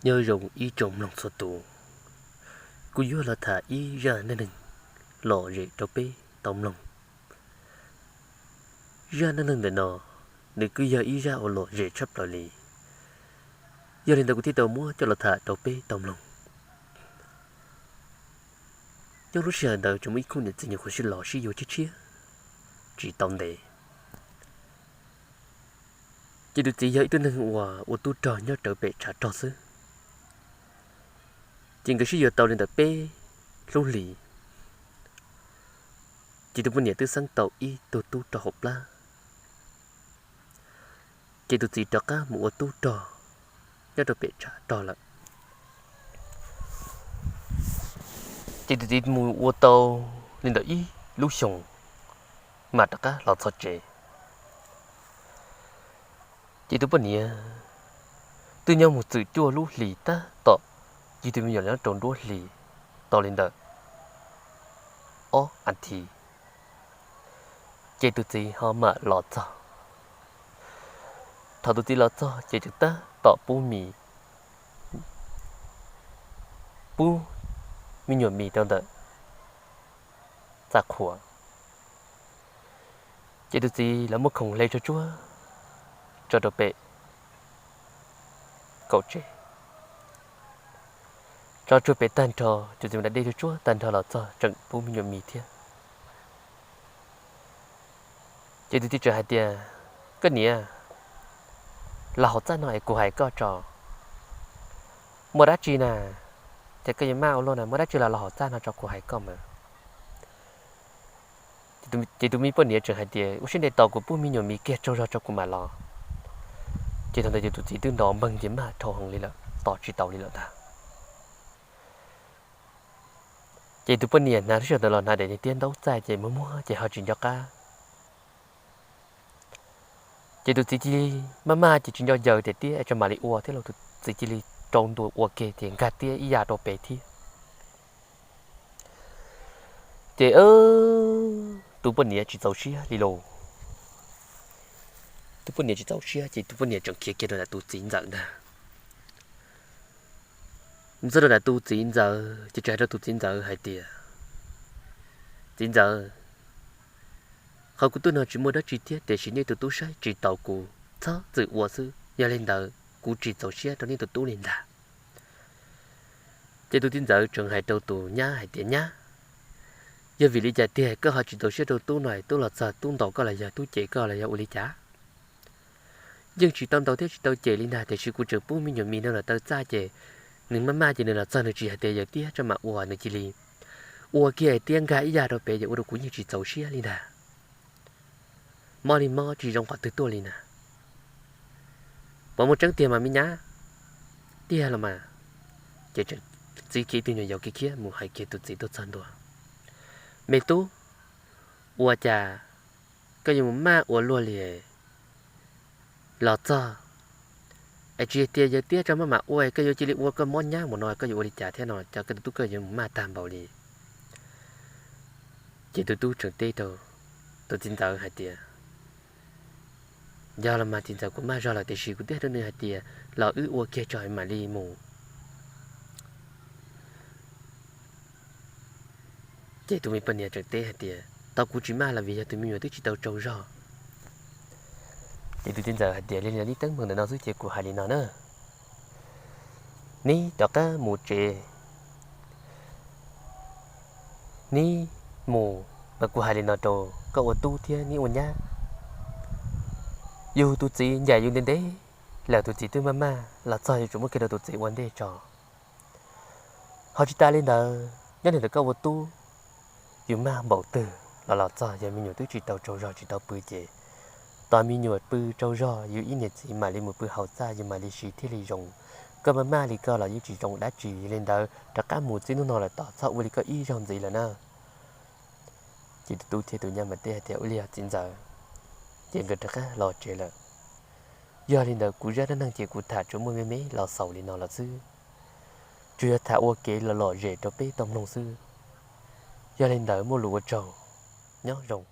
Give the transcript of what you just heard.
Nyob zoo ib tsoom mloog txhua tus, kuv yuav los tham ib zaj neej neeg lom zem rau peb tau mloog. Zaj neej neeg ntawm no, nws kuj yog ib zaj uas lom zem tshaj plaws li. Yog li ntawd kuv thiaj tau muab coj los tham rau peb tau mloog. Nyob lub sij hawm ntawd tseem muaj ib khub niam txiv nyuam qhuav sib los sib yuav tshiab tshiab tsis tau ntev. Ces tus txiv yog ib tug neeg uas ua tub rog nyob rawv pem tshav rog xwb. Ces nkawd sib yuav tau li ntawm peb lub hlis, ces tus poj niam twb xeeb tau ib tug tub rog hauv plab. Ces tus txiv rov qab mus ua tub rog nyob rau pem tshav rog lawm. Ces tus txiv mus ua tau li ntawm ib lub xyoos, mam rov qab los txog tsev. Ces tus poj niam twb nyob mus txwm cuaj lub hlis tab tom yug tus me nyuam nyob rau nruab hlis tau li ntawm ob a thiv, ces tus txiv ho mam los txog. Thaum tus txiv los txog ces tseem tab tom pub mis, pub me nyuam mis rau ntawm txaj qhua. Ces tus txiv los muab khoom hle tsuag tsuag tso rau pem kaum tsev, tso tsuag pem tag nrho, tus txiv mus da dej tsuag tsuag tag nrho los txog tseem pub me nyuam mis thiab. Ces tus txiv tseem hais tias, koj niam, los hauv txaj no es kuv hais koj tso. Muaj dab tsi na? Ces koj yuav maj ua luaj na, muaj dab tsi los los hauv txaj no tso kuv hais koj mas. Ces tus me poj niam tseem hais tias, ua siab ntev tos kuv pub me nyuam mis kiag tsaug zog tso kuv mam los. Ces thaum ntawd ces tus txiv twb nto npeeg ces maj dhau heev li lawm, tos tsis tau li lawm ntag. Ces tus poj niam hnav lub sij hawm ntawd los hnav daim niag tiab ntaub txaij ces muab muab ces ho tsis nco qab. Ces tus txiv cia li maj maj ces tsis nco yaws tias tiab tso mam li ua thiab los tus txiv cia li rau ntua ua kiag ces nkag tiab ib yam rau pem thiab. Ces tus poj niam tsis txaus siab li lauj. Tus poj niam tsis txaus siab ces tus poj niam tseem khiav kiag rau ntawm tus txiv ntxawm ntag. Txog rau ntawm tus txiv ntxawm ces tseem hais rau tus txiv ntxawm hais tias, txiv ntxawm, qhov kuv tuaj no tsis muaj dab tsi thiab tiam sis nej tus tub saib tsis taus kuv txhob txwm ua xwb, yog li ntawd kuv tsis txaus siab rau nej tus tub li ntag. Ces tus txiv ntxawm tseem hais rau tus nyab hais tias, nyab, yog vim li cas tiag koj ho tsis txaus siab rau tub no, tub los txog tub ntaus koj los yog tub cem koj los yog ua li cas? Yeej tsis tau ntaus thiab tsis tau cem li ntag, tiam sis kuv tseem pub me nyuam mis no los taw txaj ces nws maj maj ces nws los txog nws tsis hais tias yaws tiab tso mam ua, nws cia li ua kiag tiab nkag ib yam rau pem ces ua rau kuv yeej tsis txaus siab li ntag. Mob li mob tsis zoo qhov twg tuaj li na. Puas muaj tseeb tiag mas me nyab? Tiag los mas. Ces txiv khiav ib tug nyuam yaus khiav khiav mus hais kiag tus txiv tuaj txog ntua, me tub, ua cas koj yuav mus maj ua luaj li los txog es tsis hais tias yaws tiab tso maj mam ua, koj yuav cia li ua koj mob nyab mus no, koj yuav ua li cas thiab no, cas koj tus tub koj yuav mus maj tag npaum li? Ces tus tub tseem teb rau tus txiv ntxawm hais tias, yog los mas txiv ntxawm, kuv maj zog lawm tiam sis kuv twb hais rau nws hais tias los wb ua kiag tso mam li mus. Ces tus me poj niam tseem teb hais tias, tau kuv tsis maj los vim yog tus me nyuam twb tsis tau tsaug zog. Ces tus txiv ntxawm hais tias, li no neb teeb meem ntawm no xwb ces kuv hais li no na, neb rov qab mus tsev, neb mus, mas kuv hais li no rau koj ua tub thiab neb ua nyab, yus tus txiv ncaim yus ntev ntev lawm, tus txiv twb maj maj los txog yuav tsum muab kiag rau tus txiv ua ntej tso. Ho tsis tas li ntawd, nyob li ntawm koj ua tub, yus maj npaum twg los los txog yog me nyuam twb tsis tau tsaug zog tsis tau pw ces tos me nyuam pw tsaug zog yus ib niam txiv mam li mus pw hauv txaj yus mam li siv thiaj li zoo. Koj maj maj li koj los yeej tsis zoo dab tsi, yog li ntawd rov qab mus txij hnub no lawm tos txhob ua li koj ib zaug ntxiv lawm na. Ces tus tub thiab tus nyab mas teb hais tias, ua li os txiv ntxawm. Ces nkawd rov qab los tsev lawm. Yog li ntawd kuv zaj dab neeg ces kuv tham tsuas muaj me me los xaus li no los xwb, tsuas yog tham ua kev los lom zem rau peb tau mloog xwb. Yog li ntawd muaj lus ua tsaug, nyob zoo.